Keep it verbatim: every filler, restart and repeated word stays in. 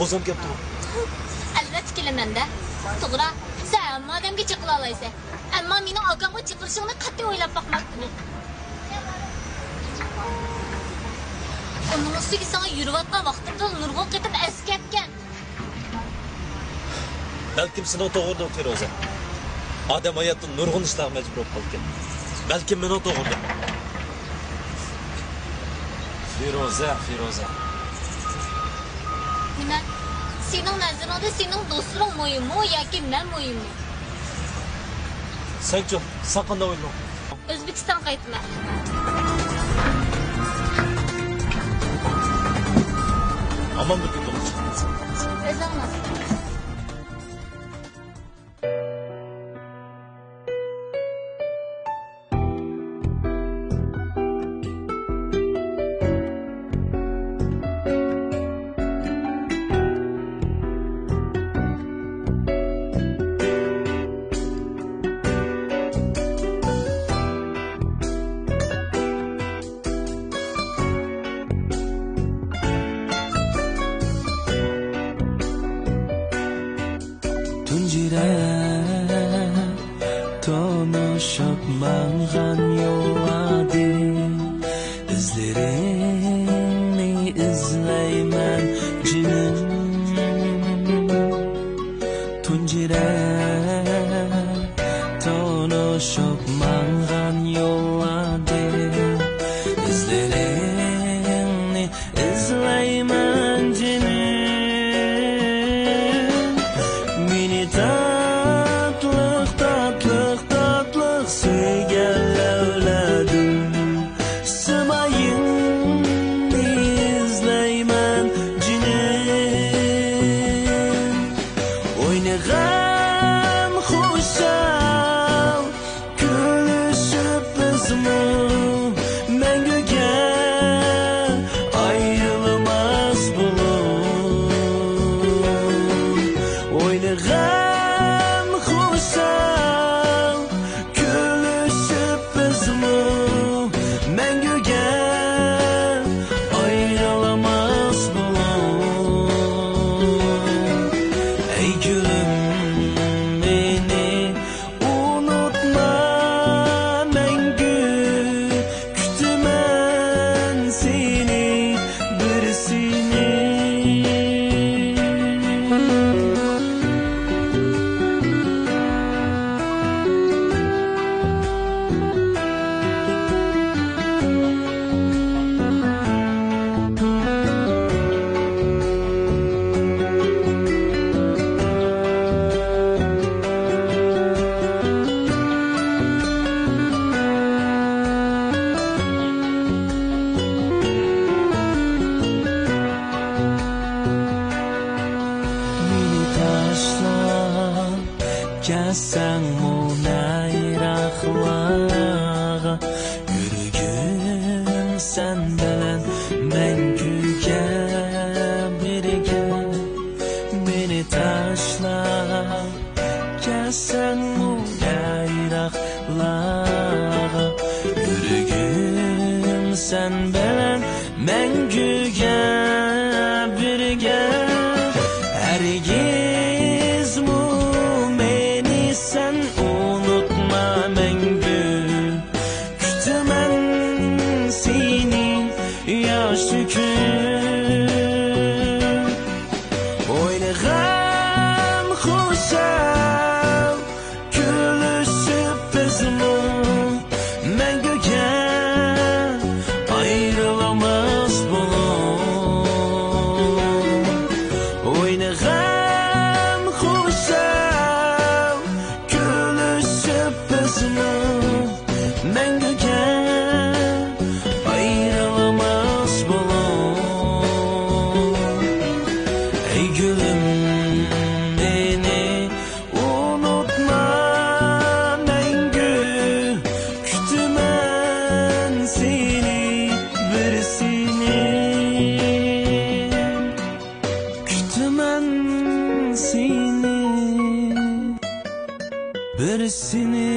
بوزۇم كەپتۇ. ئەلۋەتتە كېلىمەن-دە. توغرا، سەن ھەممە ئادەمگە چېقىلالايسەن. ئەمما مېنىڭ ئاكامغا چېقىلىشىڭنى قەتئىي ئويلاپ باقماپتىمەن. ئۇنىڭ ئۈستىگە ساڭا يۈرۈۋاتقان ۋاقتىمدىلا نۇرغۇن قېتىم ئەسكەرتكەن. بەلكىم سېنىڭ توغرىدۇر، فىرۇزە. ئادەم ھاياتتا نۇرغۇن ئىشلارغا مەجبۇر بولۇپ قالىدىكەن. بەلكىم مېنىڭ توغرىدۇر. فىرۇزە، فىرۇزە. نېمە؟ سېنىڭ نەزىرىڭدە سېنىڭ دوستلىرىڭ مۇھىممۇ ياكى مەن مۇھىممۇ؟ سەنچۇ، سەن قانداق ئويلىدىڭ؟ ئۆزبېكىستانغا قايتىمەن. ئامان بىر كۈن. ئۆزۈڭ ناسىپ. تۇنجى رەت تونۇشۇپ ماڭغان يوللاردىم، ئىزلىرىڭنى ئىزلەيمەن جېنىم. تۇنجى رەت تونۇشۇپ ماڭغان يوللاردىم، ئىزلىرىڭنى ئىزلەيمەن جېنىم. مېنى تاتلىق، تاتلىق، تاتلىق سۆيگەن لەۋلەردىن سىمايىڭنى ئىزلەيمەن جېنىم. ئوينىغان خۇشال كۈلۈشۈپ بىزمۇ مەڭگۈگە ئايرىلماس بولۇپ. ئوينىغان خۇشال كۈلۈشۈپ بىزمۇ مەڭگۈگە ئايرىلماس بولۇپ. ئەي گۈلۈم، مېنى ئۇنتۇما مەڭگۈ، كۈتىمەن سېنى بىرسىنى. مېنى تاشلاپ كەتسەڭمۇ نەيراقلارغا، يۈرىكىم سەن بىلەن مەڭگۈگە بىرگە. مېنى تاشلاپ كەتسەڭمۇ يىراقلارغا، يۈرىكىم سەن بىلەن مەڭگۈگە بىرگە. ھەرگىزمۇ مېنى سەن ئۇنتۇما مەڭگۈ، كۈتىمەن سېنى ياش تۆكۈپ. ئوينىغان خۇشال كۈلۈشۈپ بىزمۇ مەڭگۈگە ئايرىلماس بولۇپ. ئوينىغان خۇشال كۈلۈشۈپ بىزمۇ مەڭگۈگە ئايرىلماس بولۇپ. ئەي گۈلۈم، مېنى ئۇنتۇما مەڭگۈ، كۈتىمەن سېنى بىرسىنى. كۈتىمەن سېنى بىرسىنى.